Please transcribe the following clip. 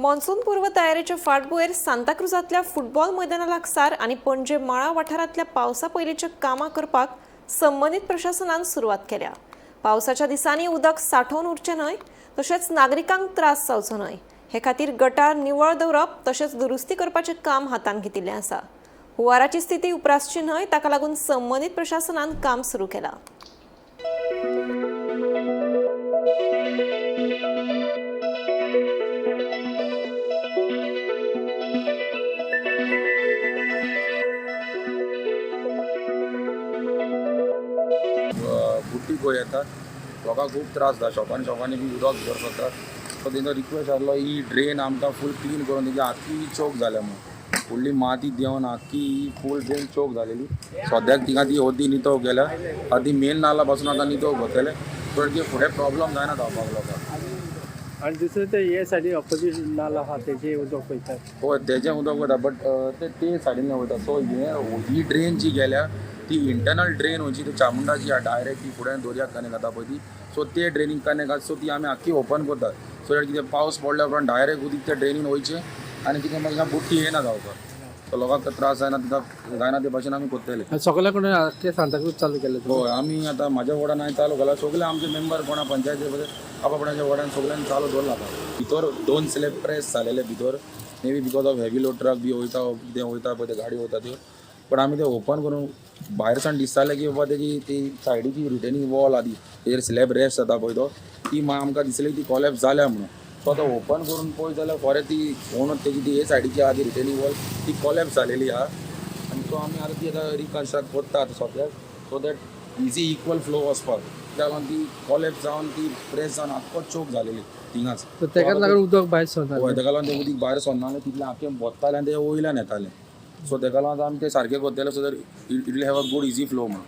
Monsoon पूर्व तयारेचे फाटभुंयेर सांताक्रुजांतल्या football मैदाना लागसार आनी पणजे माळा वाठारांतल्या पावसा पयलींच्या कामां करपाक संबंदीत प्रशासनान सुरवात केल्या. पावसाच्या दिसांनी उदक सांठोवन उरचें न्हय तशेंच नागरिकांक त्रास जावचो न्हय हे खातीर गटार निवळ दवरप तशेंच दुरुस्ती करपाचें काम हातांत घेतिल्लें आसा. हुंवाराची स्थिती उप्रासची न्हय ताका लागून संबंदीत प्रशासनान काम सुरू केलां. बुट्टी कोयर येता, लोकांक खूब त्रास जाता. शॉपांनी शॉपांनी बी उदक भितर सरता. सो तेंचो रिक्वेस्ट आहलो, ही ड्रेन आमकां फूल क्लीन करून, तेजी आख्खी चोक जाल्या म्हणून, फुडली माती देंवन आख्खी ही फूल ड्रेन चोक जालेली. सद्याक तिंगा ती अर्दी नितळ केल्या. आतां ती मेन नाला पासून आतां नितळ करतले, पण ती फुडें प्रॉब्लम जायना धांवपाक लोकांक. आणि दुसरें ते हे सायडीन ऑपोजीट नाला आहा, तेजे उदक वयता. हय, तेजें उदक वयता, बट ते ते सायडीन वयता. सो हे ही ड्रेन जी गेल्या ती इंटरनल ड्रेन वयची, ती चामुंडाची डायरेक्ट ती फुडें दर्याक कनेक्ट जाता पळय ती. सो ते ड्रेनीक कनेक्ट आसा. सो ती आमी आख्खी ओपन करतात, सो that कितें पावस पडल्या उपरांत डायरेक्ट उदीक त्या ड्रेनीन वयचें आनी कितें मागीर बुट्टी येयना जावपाक. सो लोकांक त्रास जायना, तिका जायना ते भाशेन आमी करतले. सगल्या कडेन आख्खे सांताक्रूज चालू केले तुमी? हय, आमी आतां म्हाज्या वॉर्डान हांवें चालू केला. सगळे आमचे मेंबर कोणा पंचायती आपणाच्या वॉर्डान सगळ्यांनी चालू दवरला. आतां भितर दोन स्लॅब प्रेस जालेले भितर, may be because of heavy load truck बी वयता, कितें वयता पळय, ते गाडी वयता त्यो. पण आमी ते ओपन करून भायर सावन दिसतालें की बाबा तेजी ती सायडीची रिटेनिंग वॉल आहा ती, तेजेर स्लॅब रेस्ट जाता पळय तो, ती मागीर आमकां दिसली ती कॉलेप्स जाल्या म्हणून. सो आतां ओपन करून पळयत जाल्यार फॉरें ती ओनूच तेजी ती हे सायडीची आहा ती रिटेनिंग वॉल, ती कॉलेप्स जालेली आहा. आनी सो आमी आतां ती आतां रिकन्स्ट्रक्ट करता आतां सद्याक, so that easy equal flow वचपाक. कित्याक लागून ती कॉलेप्स जावन, ती प्रेस जावन आख्खो चोक जालेली थिंगाच. सो तेकाच लागून उदक भायर सरना? हय, तेका लागून तें उदीक भायर सरना, तितलें आख्खें भोंवतालें आनी तें वयल्यान येतालें. सो तेका लागून आमी तें सारकें करतले, so that it will have a good easy flow म्हणून.